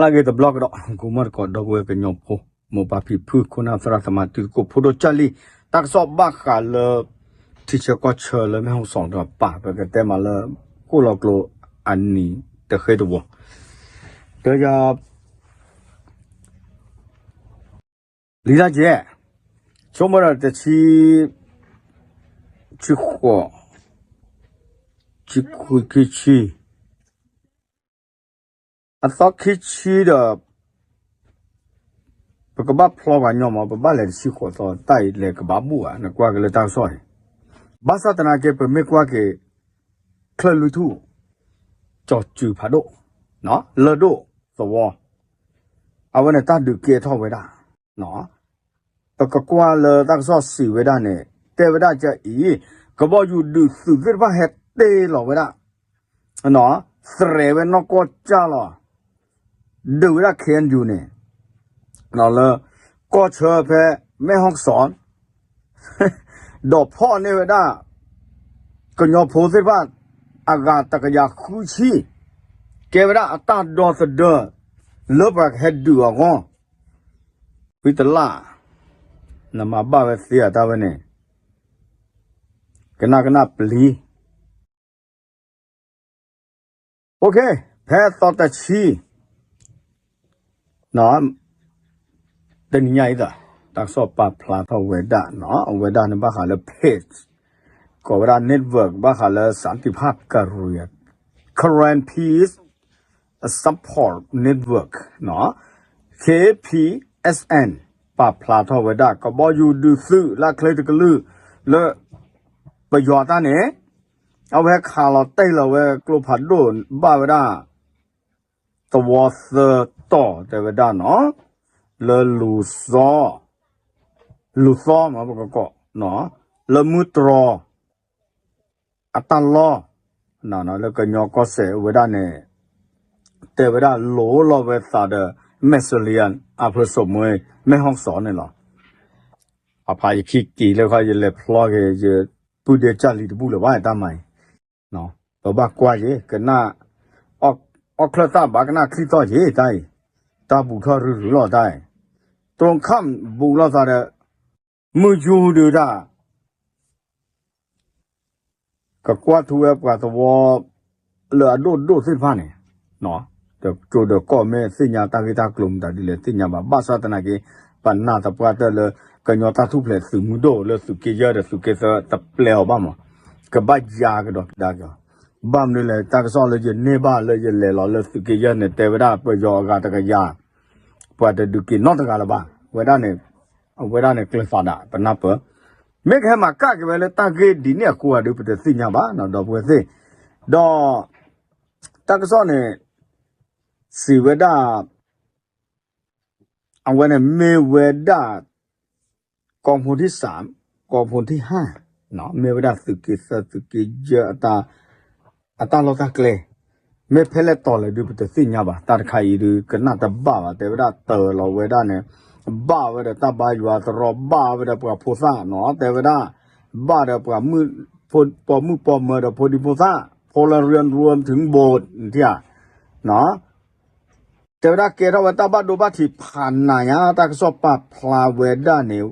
လၢအဂ့ၤတဘျီကဒီး ဂီၤမီၢ်တကိး ဒီပုၢ်ဝဲၢ်ကညီဖိ မိၢ်ပၢ်ဖံဖု ခိၣ်နၢ်သရၣ်သမါ တံၤသကိးဖိဒိၣ်ကၢ်လံၢ် တၢ်ကစီၣ်ဘၣ်ဃးလၢ ထံဆၢကီၢ်ဆၢလၢမဲၢ်ဟီၣ်စီၣ်တပၤ ပကတဲမးလၢ ဃိၣ်လီၤကျိၤအနံၤတဃ့တဝီၤ ဒီးယၤ လံာ်တၢ်ကဲး ဆိကမိၣ်ဒီးတဆံ ဆံဃိး ဆံခွံ ခံဆံ အသီခံဆံဒီး ပကဘၣ်ဖျီပှၤညီမး ပဘၣ်လဲၤတဆံဃိးသီ တၢ်အံၤလဲၤကဘၣ်ဘူၣ်ဧါ နကွၢ်က့ၤလၢတၢ်ကစီၣ်အံၤ ဘၣ်ဆၣ်သနာ်က့ ပမ့ၢ်ကွၢ်က့ၤ ချၢၣ်လွံၢ်ထူၣ် ကၠီၤစူၤဖးဒိၣ် လၢၢ်ဒိၣ်သဝီ အဝဲန့ၣ်တၢ်ဒုးကဲထီၣ်ဝဲဒၣ် ပကကွၢ်လၢတၢ်ကစီၣ်စံးဝဲဒၣ်န့ၣ် တဲဝဲဒၣ်ကအံၤ ကဘီယူၤဒုးသုးသ့ၣ်တဖၣ်ဟဲတ့ၢ်လီၤဝဲဒၣ် သရဲးဝဲနီၢ်ကီၢ်ကၢ်လီၤ ဒုးဝဲဒၣ် ခ့ၣ်အဲၣ်ယူၣ်န့ၣ် လၢ ကီၢ်ဆၢဖဲ မဲၢ်ဟီၣ်စီၣ် ဒီးဖီၣ်န့ၢ်ဝဲဒၣ် ကညီဖိသ့ၣ်တဖၣ် အဂၤတကယၤဃုဆံ ကဲဝဲဒၣ်အတၢ်ဒီသဒၢ လၢပှၤကဟဲဒုးအဂီၢ် ဝံတလၢ် နမၤဘၣ်ဝဲသ့အတၢ်ဝဲန့ၣ် ကနၣ်ကနၣ်ပျံၤ ဖဲအသီတဆံ တနံၤညါအံၤ တၢ်ကစီၣ်ပာ်ဖျါထီၣ်ဝဲဒၣ် အဝဲဒၣ်န့ၣ်ဘၣ်ဃးလၢ page ကိးဝဲဒၣ် network ဘၣ်ဃးလၢ စၣ်တံၣ်ဖၣ်ကရံၣ် Karen Peace Support Network KPSN ပာ်ဖျါထီၣ်ဝဲဒၣ် ကဘီယူၤဒုးသုးလၢချ့တကလုာ် လၢ ပယီၤတၢ်န့ၣ် အဝဲခးလီၤတဲာ်လီၤဝဲကျိဖးဒိၣ်ဘၣ်ဝဲဒၣ် သဝီသၢတီၢ်တဲဝဲဒၣ်နီၤ လၢလူၤသီ လူၤသီမ့ၢ်ပကကိး လၢမုၢ်တြီၤ အတၢ်လီၢ် လၢကညီကီၢ်စဲၣ်ဝဲဒၣ်န့ၣ် တဲဝဲဒၣ်လိၤလီၤဝဲသးဒီး မဲၣ်စလံယါ အဖၢစိာ်မှဲ မဲၢ်ဟီၣ်စီၣ်န့ၣ်လီၤ. အဖးယခံက့ၤလၢခီ ယလဲၤဖျီက့ၤ ယပုၢ်ဒ့ကၢ်လံတဘူၣ်လၢၤဘၣ်တၢ်မၤအံၤ ပဘၣ်ကွၢ်ယ့ၤ ကနၣ် အီၣ်ချၢၣ်သၣ်ဘၣ်ကနၣ်ချံသီၣ်ယ့ၤတၢ်အံၤ တၢ်ဘူးထီၣ်ရုရုလီၤတၢ်အံၤ တြီခၣ်ဘူးလိာ်သးဒီး မုၢ်ယူၤဒုးတၢ် ကကွၢ်ထူဝဲပှၤသဝီ လၢအဒိၣ်ဒိၣ်သ့ၣ်တဖၣ်န့ၣ် ကၠိဒီးကီၢ်မ့ၢ်သ့ၣ်ညါတၢ်ဂ့ၢ်တၢ်ကျိၤမတၤဒ်လဲၣ်သ့ၣ်ညါဘၣ် ဘၣ်ဆၣ်သနာ်က့ ပနာ်သပှၢ်တၢၢ်လၢ ကညီတၢ်ထူၣ်ဖျဲးသုးမုၢ်ဒိၣ်လၢသုးက့ယဲၢ်ဒီးသုးက့သၢတပျဲအီၤဘၣ်မး ကဘၣ်ယါကဒီးကဒါက့ၤအီၤ ဘၣ်မနုၤလဲၣ် တၢ်ကစီၣ်လၢယန့ၢ်ဘၣ်လၢယလဲၤလီၤလၢသုးက့ယဲၢ်န့ၣ် တဲဝဲဒၣ်ပယီၤအဂၤတကယၤ ပှၤတဒုးက့ၤနီတဂၤလၢၤဘၣ် ဝဲဒၣ်န့ၣ် အဝဲဒၣ်န့ၣ်ကျၢၤသးဒၣ် ပနၢ်ပၢၢ် မ့ၢ်ကဟဲမၤကၣ်က့ၤဝဲလၢတၢ်ဂ့ၢ်ဒ်န့ၣ်အဃိဒီး ပတသ့ၣ်ညါဘၣ် ဒီပုၢ်ဝဲၢ်သ့ၣ် ဒီး တၢ်ကစီၣ်န့ၣ် စံးဝဲဒၣ် အဝဲန့ၣ်မ့ၢ်ဝဲဒၣ် ကီၢ်ဖိထံၣ်သၢ ကီၢ်ဖိထံၣ်ဟၣ် မ့ၢ်ဝဲဒၣ်သုးက့သၢသုးက့ယဲၢ် အတၢ်လီၢ်တၢ်ကျဲ မ့ၢ်ဖဲလဲၣ်တီၤလဲၣ်ဒုး ပတသ့ၣ်ညါဘၣ် တၢ်တခါအံၤဒုး ကနၣ်တဘၣ်ဘၣ် တဲဝဲဒၣ်တၢ်လီၤဝဲဒၣ်န့ၣ် ဘၣ်ဝဲဒီးတၢ်ဘါယွၤသရီ ဘၣ်ဝဲဒီးပှၤဖိသၣ်နီၤ တဲဝဲဒၣ် ဘၣ်ဒီးပှၤ ပိာ်မုၣ်ပိာ်မၢၤဒီးဖိဒံဖိသၣ် ဖိလၢရၢၢ်ရူမ် ထုၣ်ဘိၣ် ထံၣ်ဧါ တဲဝဲဒၣ်ကဲထီၣ်ဝဲတၢ်ဘၣ်ဒိဘၣ်ထံးဖးနးညါ တၢ်ကစီၣ်ပာ်ဖျါဝဲဒၣ်န့ၣ်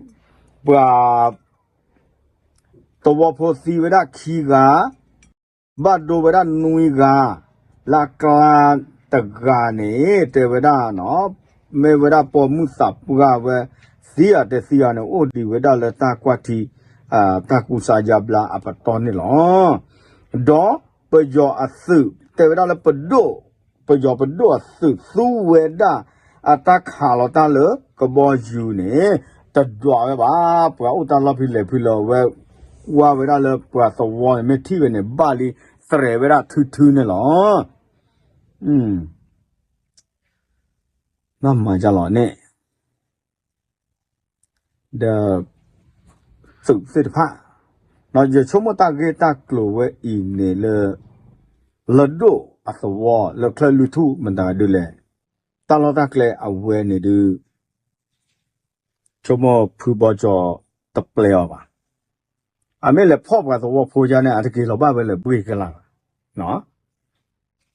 ပှၤ သဝီဖိသံဝဲဒၣ်ခံဂၤ ဘၣ်ဒိဝဲဒၣ်နွံဂၤ လၢအကျါတဂၤန့ၣ် တဲဝဲဒၣ်နီၤ မ့ၢ်ဝဲဒၣ်ပိာ်မုၣ်သးပှၢ်ဝဲ သံဧါတသံဧါန့ၣ် အိၣ်ဒံးဝဲဒၣ်လၢတၢ်ကွၢ်ထံ တၢ်ကူစါယါဘျါအပတီၢ်န့ၣ်လီၤ. ဒီးပယီၤအသုး တဲဝဲဒၣ်လၢပဒိၣ် ပယီၤပဒိၣ်အသုးသူဝဲဒၣ် အတၢ်ခးလီၤတၢ်လၢကဘီယူၤန့ၣ် တဒွးဝဲဘၣ် ပှၤအိၣ်တၢ်လီၢ်ဖဲလဲၣ်ဖဲလဲၣ်ဝဲ ကွၢ်ဝဲဒၣ်လၢပှၤသဝီန့ၣ် မ့ၢ်ထံၣ်ဝဲန့ၣ် ဘၣ်လံ သရဲးဝဲဒၣ်ထုထုန့ၣ်လီၤ. ဘၣ်မၤဒ်လဲၣ်န့ၣ် ဒီး သုးသ့ၣ်တဖၣ် ယဆိကမိၣ်တၢ်ဂ့ၢ်တၢ်ကျိၤဝဲအံၤန့ၣ်လၢ လၢၢ်ဒိၣ်အသဝီ လၢချၢၣ်လွံၢ်ထူၣ်မတၤဒ်လဲၣ် တၢ်လီၢ်တၢ်ကျဲအဝဲန့ၣ်ဒုး ဆိကမိၣ်ဖုဘီကၠီၤတပျဲအီၤဘၣ်. အမ့ၢ်လဲၤဖီၣ်ပှၤသဝီဖိယါန့ၣ် အတက့ၤလီၤဘၣ်ဝဲလၢၤဘှ့ၣ်ကလာ်ဘၣ်.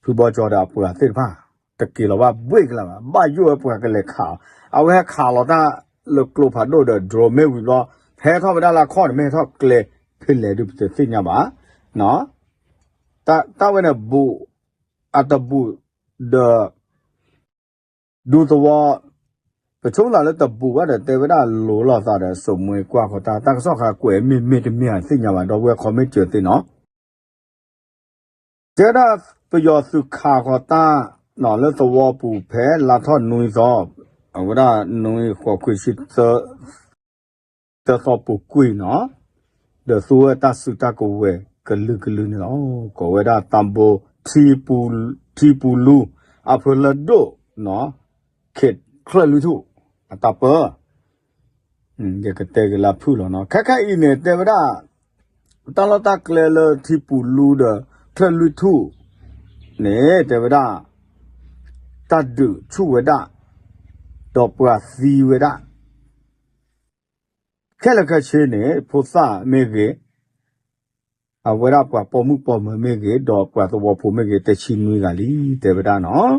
ဖုဘီကၠီၤဒီးအပှၤသ့ၣ်တဖၣ် တက့ၤလီၤဘၣ်ဘှ့ၣ်ကလါဘၣ်, ဘၣ်ယိၣ်ဝဲပှၤကလဲၤခးအီၤ, အဝဲဟဲခးလီၤတၢ်လၢကျိဖးဒိၣ်ဒီး drone မ့ၢ်ဝံၤဘျီ, ဟဲထီၣ်ဝဲဒၣ်လၢအခီၣ်န့ၣ် မ့ၢ်ဟဲထီၣ်ကျဲဖဲလဲၣ်ဒုးပတသ့ၣ်ညါဘၣ်. တၢ်ဝဲန့ၣ်ဘူး, အတဘူးဒီး ဒူသဝီ, ပဆိကမိၣ်လၢတဘူးဘၣ်ဒီး တဲဝဲဒၣ်လိၤလိာ်သးဒီး စိာ်မှဲကွၢ်ဃီၤတၢ်, တၢ်ကစီၣ်ဃါကွဲးမ့ၢ်မ့ၢ်တမ့ၢ်ဧါသ့ၣ်ညါဘၣ်, ဒီပုၢ်ဝဲၢ် comment စၢၤသ့နီၤ. တဲဒၣ်ပယီၤသုးခးဃီၤတၢ် လၢသဝီပူၤဖဲလါထီၣ်နွံသီ, အဝဲဒၣ်နွံဃိးခွံဆံသၢ သၢသီပူၤကွံာ်နီၤ, ဒီးသူဝဲတၢ်စုတၢ်ကဝဲၤကလုာ်ကလုာ်န့ၣ်လီၤ. ကိးဝဲဒၣ်တၢ်ဘိ ထံပူၤလူ, အဖၢလၢဒိၣ်နီၤ, ခ့ၣ်ချၢၣ်လွံၢ်ထူၣ် အတၢ်ပၢ ယကတဲက့ၤလၢဖုၣ်လီၤနီၤ. ခဲခဲအံၤန့ၣ် တဲဝဲဒၣ် တၢ်လီၢ်တၢ်ကျဲလၢထံပူၤလူဒီးချၢၣ်လွံၢ်ထူၣ်န့ၣ် တဲဝဲဒၣ် တၢ်ဒုးဆူၣ်ဝဲဒၣ် ဒီးပှၤသံဝဲဒၣ် ခဲလၢာ်ခဲဆ့န့ၣ် ဖိသၣ်မ့ၢ်ဂ့ၤ, အဝဲဒၣ်ပှၤပိာ်မုၣ်ပိာ်မၢၤမ့ၢ်ဂ့ၤ, ဒီးပှၤသဝီဖိမ့ၢ်ဂ့ၤ, တဆံနွံဂၤလံ တဲဝဲဒၣ်နီၤ.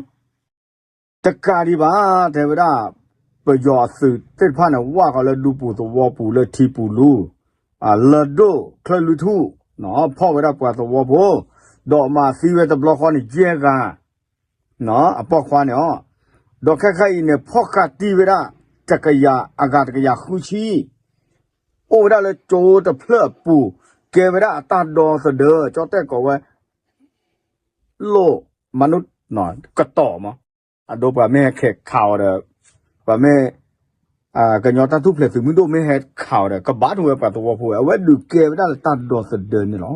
တကးဒံးဘၣ် တဲဝဲဒၣ် ပယီၤအသုးသ့ၣ်တဖၣ်န့ၣ် ဝၢ်ဃီၤလၢဒူပူၤသဝီပူၤလၢထံပူၤလူ, လၢဒိၣ်ချၢၣ်လွံၢ်ထူၣ်, ဖီၣ်ဝဲဒၣ်ပှၤသဝီဖိ, ဒီးမၤသံဝဲတဘျီဃီန့ၣ် ယဲၢ်ဂၤ အပိာ်ခွါန့ၣ်အီၤ, ဒီးခဲခဲအံၤန့ၣ် ဖီၣ်ဃာ်တံၢ်ဝဲဒၣ် တကယၤ အဂၤတကယၤဃုဆံ အိၣ်ဝဲဒၣ်လၢကၠိတဖျၢၣ်အပူၤ, ကဲဝဲဒၣ်အတၢ်ဒီသဒၢ ကၠီတဲၣ်ကိးဝဲ လိၣ်မနုၤ ကတီၢ်မး, အဒိပှၤမ့ၢ်ဟဲခဲခးအီၤဒီး ပှၤမ့ၢ် ကညီတၢ်ထူၣ်ဖျဲးသုးမုၢ်ဒိၣ်မ့ၢ်ဟဲခးအီၤဒီး ကဘၣ်ထူဝဲပှၤသဝီဖိဝဲ အဝဲဒုးကဲဝဲဒၣ်လၢတၢ်ဒီသဒၢန့ၣ်လီၤ.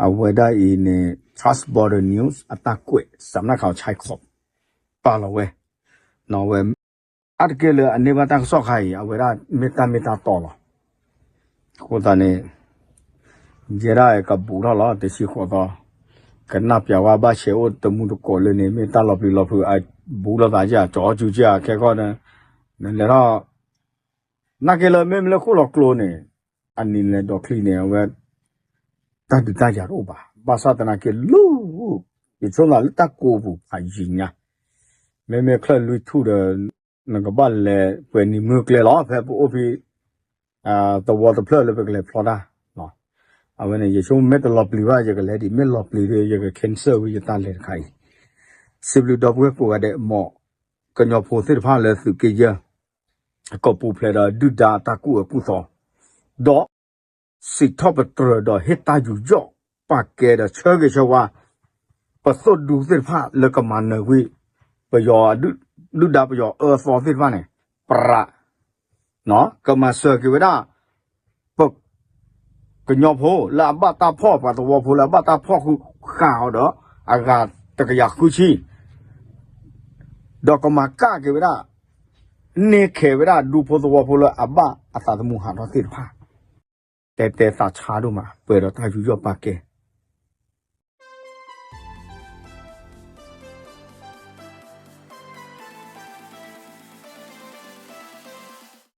အဝဲဒၣ်အံၤန့ၣ် Trans Border News အတၢ်ကွဲး စးနၢ်ခးအီၤ ဆဲးခီး ပာ်လီၤဝဲ, နီၤဝဲ အါတက့ၢ်လၢအန့ၢ်ဘၣ်တၢ်ကစီၣ်ခါအံၤ အဝဲဒၣ်မ့ၢ်တၢ်မ့ၢ်တၢ်တီလီၤ. အဃိသတးန့ၣ် ယဲဒၣ်ကဘူးထီၣ်လီၤ တဆံဃိးသီ, ကနၣ်ပျးဝဲဘၣ်ဆဲးအိၣ်တမူတကိးလၢန့ၣ် မ့ၢ်တၢ်လီၤပျံၤလီၤဖုး အဘူးလိာ်သးကၢ် ကၠီကၠူကၢ် ခဲကီၢ်န့ၣ် နလဲၤထီၣ် နာ်က့လၢမ့မ့ၢ်လၢဃိၣ်လီၤကျိန့ၣ် အနံၤလဲၤဒိးချံန့ၣ် အဝဲ တၢ်ဒုးတၢ်ယၤတအိၣ်ဘၣ်. ဘၣ်ဆၣ်သနာ်က့လၢ ယဆိကမိၣ်လၢတၢ်ကိးပူၤဖးယံၤညါ, မ့မ့ၢ်ချၢၣ်လွံၢ်ထူၣ်ဒီး နကဘၣ်လဲၤပှဲၤနံၤမုၢ်ကျဲလီၤ ဖဲပအိၣ်ဖဲ သဝီတဖျၢၣ်လၢပကလဲၤဖျီတၢ်, အဝဲန့ၣ် ယဆိကမိၣ်မ့ၢ်တလီၤပျံၤဘၣ် ယကလဲၤဒံး မ့ၢ်လီၤပျံၤဒီး ယက cancel ဝဲယတၢ်လဲၤတခါအံၤ, စံးဘျုးဒီပုၢ်ဝဲၢ်ကိးဂၤဒဲး မ်ကညီဖိသ့ၣ်တဖၣ်လၢသုးက့ယဲၢ် အကိာ်ပူၤဖျဲးဒီးဒုၣ်ဒါတၢ်ကူၣ်အၢကူၣ်သီ, ဒီး စံးထီၣ်ပတြၢၤဒီးဟ့ၣ်တၢ်ယူးယီၣ်ပာ်ကဲဒီးဆၢဂ့ၤဆၢဝါ ပသိၣ်ဒူသ့ၣ်တဖၣ်လၢကမၤနၢၤကွံာ် ပယီၤဒုၣ်ဒါပယီၤအၢသီသ့ၣ်တဖၣ်န့ၣ် ပရး ကမၤစၢၤက့ၤဝဲဒၣ် ပ ကညီဖိလၢအဘၣ်တၢ်ဖီၣ် ပှၤသဝီဖိလၢအဘၣ်တၢ်ဖီၣ်ဃာ်အီၤဒီး အဂၤတကယၤဃုဆံ ဒီးကမၤကၣ်က့ၤဝဲဒၣ် န့ၢ်ခဲးဝဲဒၣ်ဒူဖိသဝီဖိလၢအဘၣ်အသးသမူဟးထီၣ်သ့ၣ်တဖၣ် တဲတဲသးဆါဒိၣ်မး ပှဲၤဒီးတၢ်ယူးယီၣ်ပာ်ကဲ